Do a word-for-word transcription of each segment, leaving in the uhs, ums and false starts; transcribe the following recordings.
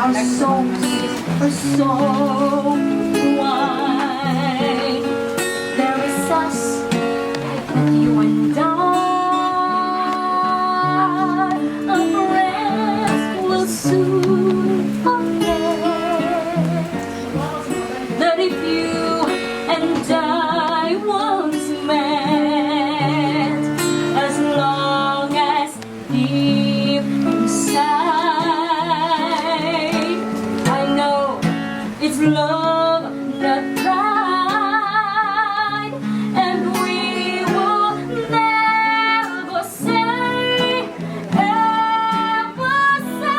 Our souls are so wide. There is us, but you and I, our breath will soon forget that if you and I once met, as long as deep inside, I know it's love that died, and we will never say, ever say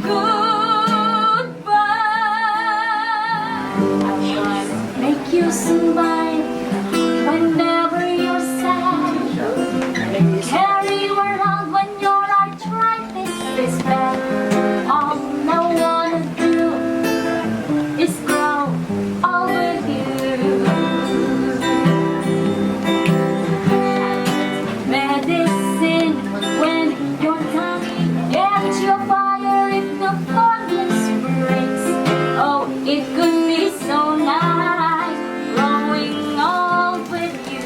goodbye. I wanna make you smile whenever you're sad. Carry you around when your arthritis is bad. All I wanna do is grow old with you. Medicine when your tummy gets your fire, if the furnace breaks. Oh, it could be so nice growing old with you.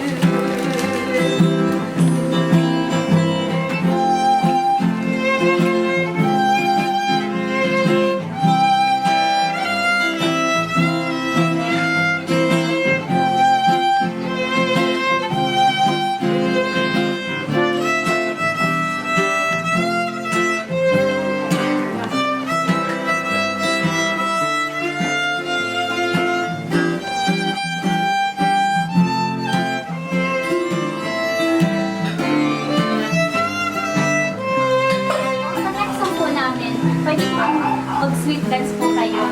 Sa next song po namin, pwede po mag-sweet dance po kayo.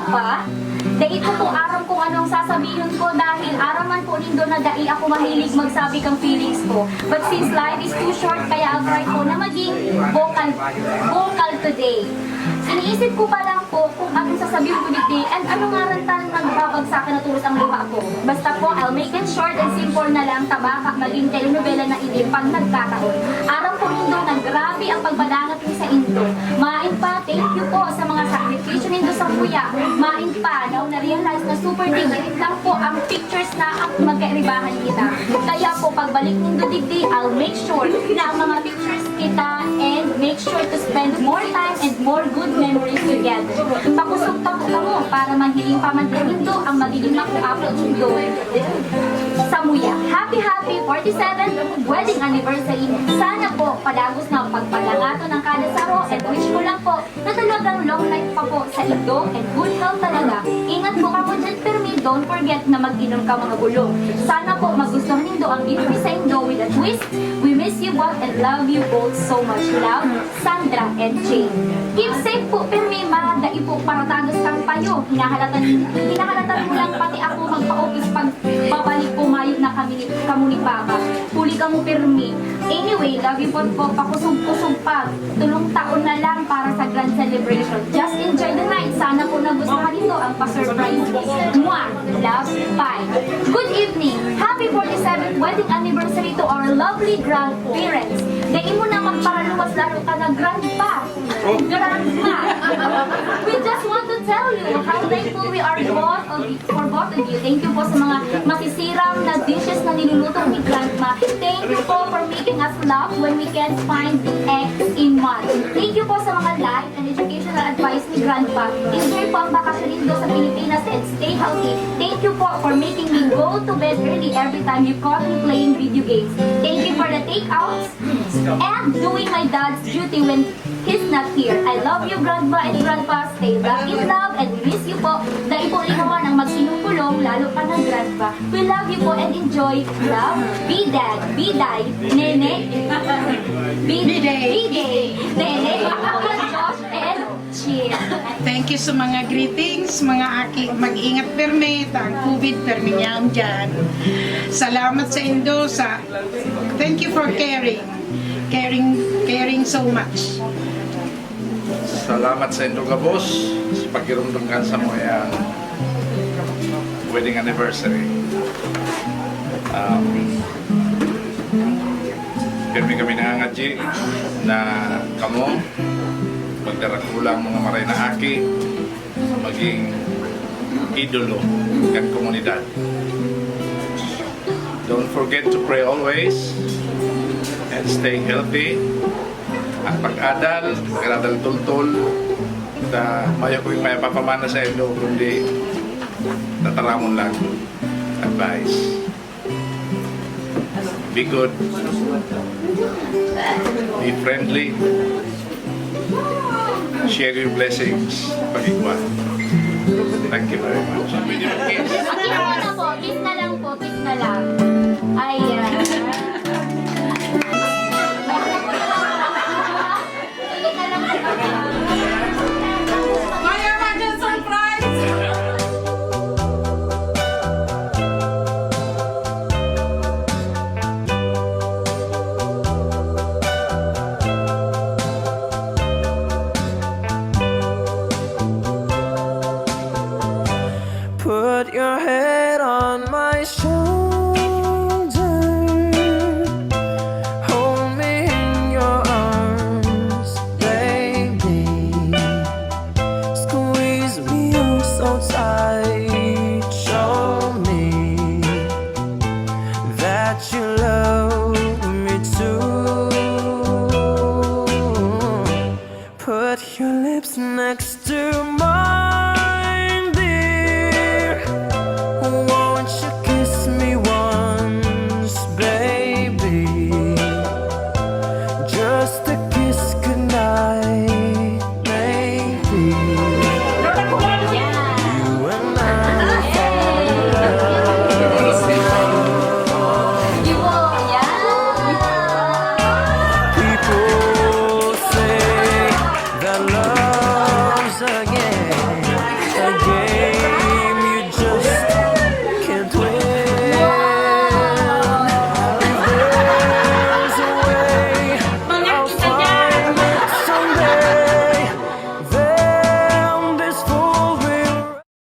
pa. Dai ko po aram kung anong sasabihon ko dahil aram man po nindo na dai ako mahilig magsabi kang feelings ko. But since life is too short, kaya I'll try po na maging vocal, vocal today. Iniisip ko pa lang po kung anong sasabihon ko digdi and ano nga ran tan nagbabagsakan na tulos ang luha ko. Basta po, I'll make it short and simple na lang, ta baka maging telenovela na ini pag nagkataon. Aram po nindo na grabe ang pagpadangat ko saindo. Main pa, thank you po sa mga sakripisyo nindo sa kuya. Main pa, now na-realize na super dikit lang po ang pictures na ang magkaibahan kita. Kaya po, pagbalik nindo digdi, I'll make sure na ang mga pictures kita and make sure to spend more time and more good memories together. Pakusog pa po kamo para mahiling pa man nindo ang magiging makuapo nindo sa muya. Happy, happy forty-seventh wedding anniversary! Sana po padagos na ang pagpadangaton ng kada saro and wish ko lang po na talagang long life pa po saindo and good health talaga. Ingat po kamo dyan, pirmi, don't forget na mag-inom ka mga bulong. Sana po magustuhan nindo ang gift ko saindo with a twist. We miss you both and love you both so much. Love, Sandra and Jane. Keep safe po, pirmi, ma. Dai po paratagas kang payo. Hinahalata, hinahalata mo lang pati ako magpa-office pag babalik po, mayo na kami ni, kamo ni Papa. Huli kamo pirmi. Anyway, love you po po. Pakusog-kusog pa. Tulong taon na lang para sa grand celebration. Just enjoy the night. Sana po nagustuhan nindo ang pa-surprise. Mwah! Love, Pai. Good evening. Happy forty-seventh wedding anniversary to our lovely grandparents. Dai mo na magparaluwas, lalo ka na grandpa. Grandma. We just want to tell you how thankful we are both of you, for both of you. Thank you po sa mga masisiram na dishes na niluluto ni Grandma. Thank you po for making us laugh when we can't find X in months. Thank you po sa mga life and educational advice ni Grandpa. Enjoy po ang bakasyon nindo sa Pilipinas and stay healthy. Thank you po for making me go to bed early every time you caught me playing video games. Thank you for the takeouts and doing my dad's duty when he's not here. I love you, Grandma and Grandpa. Stay back in love and we miss you po. Dai po lingawan ang magsinukulong, lalo pa na Grandpa. We love you po and enjoy. Love, Biday, Biday, Nene, Biday, Biday, Nene, Uncle Josh, and Chin. Thank you sa mga greetings, mga aki. Mag-ingat pirmi, ta ang covid pirmi niyaon dyan. Salamat saindo sa, thank you for caring. Caring, caring so much. Salamat saindo gabos sa pagirumdom kan samuyang wedding anniversary. Um, pirmi kami nangangadyi na kamo, magdarakulang mga maray na aki, maging idolo kan komunidad. Don't forget to pray always and stay healthy. At pag-adal, pag-adal tultol, ta mayo ko yung may papamana saindo, kundi tataramon lang. Advice. Be good. Be friendly. Share your blessings. Pag-igwa. Thank you very much. Kiss na po. Kiss na lang po. Kiss na lang. Ay, ah. May surprise! Put your head on my shoulder.